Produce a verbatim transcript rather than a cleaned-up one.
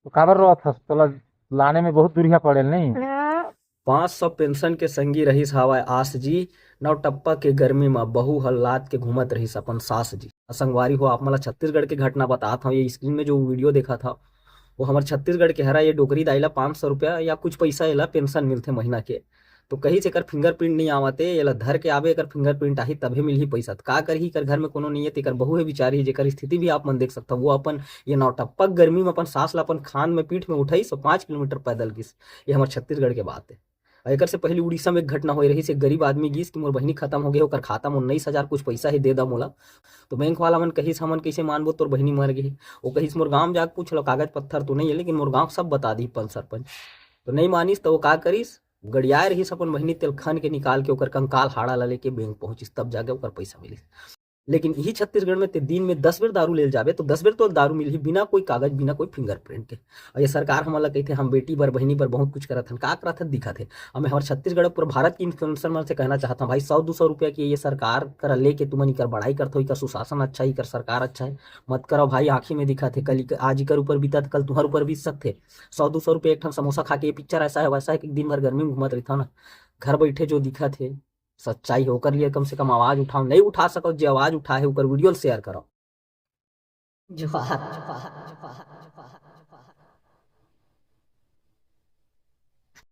तो काबर रोवत हस? तोला लाने में बहुत दुरिहा पड़ेल, नहीं? पाँच सौ पेंशन के संगी रहिस हावय आस जी, नौटप्पा के गर्मी म बहू ह लाद के घूमत रहिस अपन सास जी। अ संगवारी हो, आप मन ला छत्तीसगढ़ के घटना बतात हव। ये स्क्रीन में जो वीडियो देखत हव, वो हमर छत्तीसगढ़ के हरा। ये डोकरी दाई ला पाँच सौ रुपया या कुछ पैसा एला पेंशन मिलथे महीना के। तो कहिस, "एकर फिंगरप्रिंट नहीं आवत ए, एला धर के आबे, एकर फिंगरप्रिंट आही तभे मिलही पैसा।" त का करही, एकर घर में कोनो नहीं है, तेकर बहू है बिचारी, जेकर स्थिति भी आप मन देख सकथव। वो अपन ये नौटप्पक गर्मी में अपन सास ला अपन खांद में पीठ में उठाइस और पाँच किलोमीटर पैदल गिस। ये हमर छत्तीसगढ़ के बात है। और एकर से पहले उड़ीसा में एक घटना होए रहिस, एक गरीब आदमी गिस कि मोर बहिनी खत्म हो गए, ओकर खाता में उन्नीस हजार कुछ पैसा है, दे दा मोला। तो बैंक वाला मन कहिस, "हमन कैसे मानबो, तोर बहिनी मर गई।" वो कहिस, "मोर गांव जाके पूछ लो, कागज पत्थर तो नहीं है, लेकिन मोर गांव सब बता दी पंच सरपंच।" तो नहीं मानिस, तो वो का करिस, गड़ियाए रहिस अपन बहिनी, तेल खन के निकाल के ओकर कंकाल हाड़ा ला लेके बैंक पहुंचिस, तब जाके ओकर पैसा मिलिस। लेकिन इही छत्तीसगढ़ में ते दिन में दस बेर दारू लेल जाबे, तो दस बेर तो दारू मिलही बिना कोई कागज, बिना कोई फिंगरप्रिंट के। और ये सरकार हमन ला कहिथे, "हम बेटी बर, बहिनी बर बहुत कुछ करत हन।" का करत हन, दिखत हे। अब मैं हमर छत्तीसगढ़, पूरा भारत के इन्फ्लुएंसर मन से कहना चाहत हूँ, भाई, सौ दो सौ रुपया की ये सरकार करा लेके तुमन इकर बड़ाई करत हो, इकर सुशासन अच्छा है, इकर सरकार अच्छा है, मत करो भाई। आँखी में दिखत हे, कल इक-, आज इकर ऊपर बीता, तो कल तुम्हारे ऊपर बीत सकथे। सौ दो सौ रुपया एक ठन समोसा खा के, ये पिक्चर ऐसा है, वैसा है कि दिन भर गर्मी में घूमत रहिथव ना, घर बैठे जो दिखत हे, सच्चाई है, ओकर लिए कम से कम आवाज उठाओ। नहीं उठा सको, जे आवाज उठा है, ओकर वीडियो शेयर करो। जोहार, जोहार, जोहार, जोहार।